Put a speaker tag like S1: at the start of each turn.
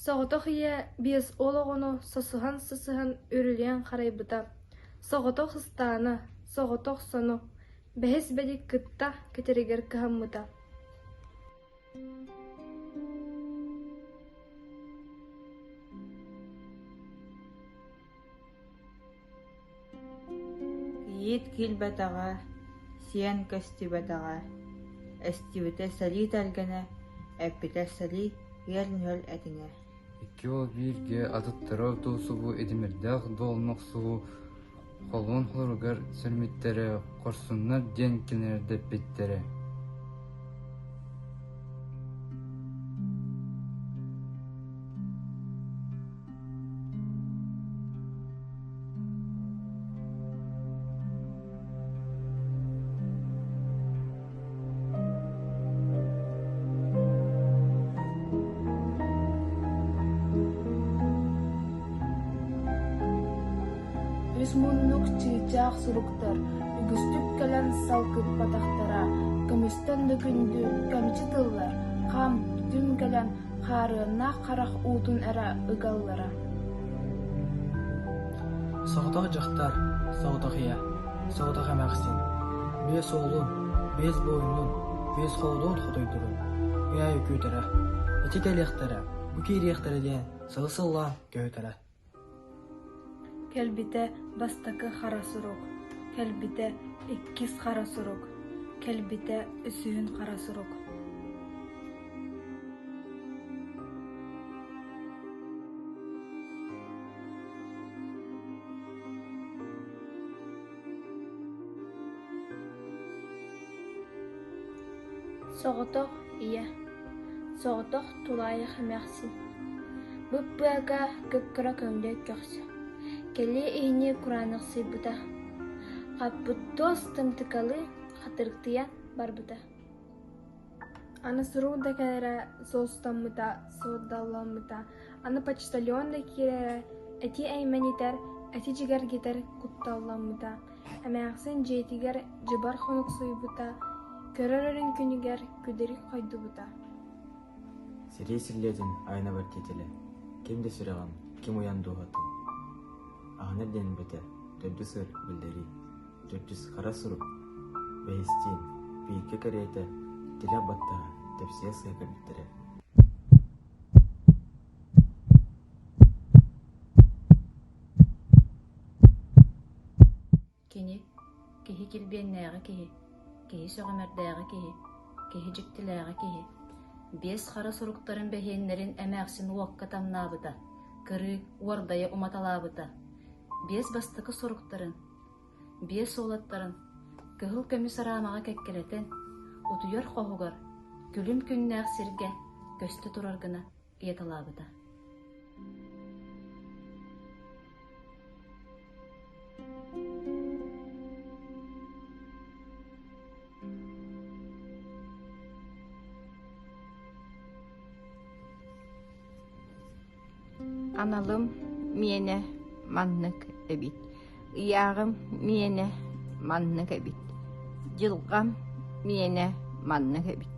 S1: Соҕотох ийэ 50 оҕону сосуһан-сосуһан үрүлүйэн харайбыта, соҕотох ыстаана, соҕотох сону, бэһис бэдик кытта кэтэригэр кыһаммыта.
S2: Кийиит киирбэтэҕэ, сиэн көстүбэтэҕэ, эстибитэ сэлии тэлгэнэ, эппитэ сэлии үөл-нүөл этиҥэ
S3: Икки уол бииргэ атыттара утуу-субуу идимирдээх дуолан охсуһуу холуон хоругар сөрмүттэрэ, хорсуннар диэн кинилэрдэппиттэрэ.
S4: Үс муннук чыычаах суруктар үгүстүк кэлэн салгыппатахтара, көмүстэн да күндү кэмчи тыллар хам, түм кэлэн хаарыаннаах харах уутун эрэ ыгаллара.
S5: Соҕотох дьахтар, соҕотох ийэ, соҕотох эмээхсин, биэс уолун, биэс буойунун, биэс холодуот хотойдорун үйэ күүтэрэ, ити кэлиэхтэрэ, бу киириэхтэрэ диэн сылы-сыллаан көһүтэрэ.
S1: Кэлбитэ бастакы хара сурук, кэлбитэ иккис хара сурук, кэлбитэ үсүһүн хара сурук. Соҕотох ийэ, соҕотох тулаайах эмээхсин, бып-быака кып-кыра көҥдөй көхсө, кэлиэ иһини кураанахсыйбыта, хаппыт туос тымтыкалыы хатырыктыйан барбыта. Аны сурук да кэлэрэ суостаммыта, суордалламмыта, аны почтальон да киирэрэ эти эймэнитэр, эти дьигэргитэр кутталламмыта, эмээхсин дьиэтигэр дьыбар хонуксуйбута, көрөр өрүн күнүгэр күдэрик хойдубута.
S6: Сэрии силлиэтин айана бэртиэтэлэ, ким да сүрэҕин, ким уйан дууһатын. Аһынар диэн бэтэ, төрдүс ыр биллэрии. Төрдүс хара сурук, бэһистиин, бииргэ кэриэтэ тилэх баттаһа, тэпсийэ сыһа кэлбиттэрэ.
S7: Кини киһи килбиэннээҕи киһи, киһи сөҕүмэрдээҕи киһи, киһи дьиктилээҕи киһи. Биэс хара суруктарын бэһиэннэрин эмээхсин уокка тамнаабыта, кырыы уордайа уматалаабыта. Биэс бастакы суруктарын, биэс уолаттарын кыһыл көмүс араамаҕа кэккэлэтэн, утуйар хоһугар күлүм күннээх сиргэ көстө турар гына ыйаталаабыта.
S2: Аналым миэнэ маннык эбит, ыйааҕым миэнэ маннык эбит, дьылҕам миэнэ маннык эбит.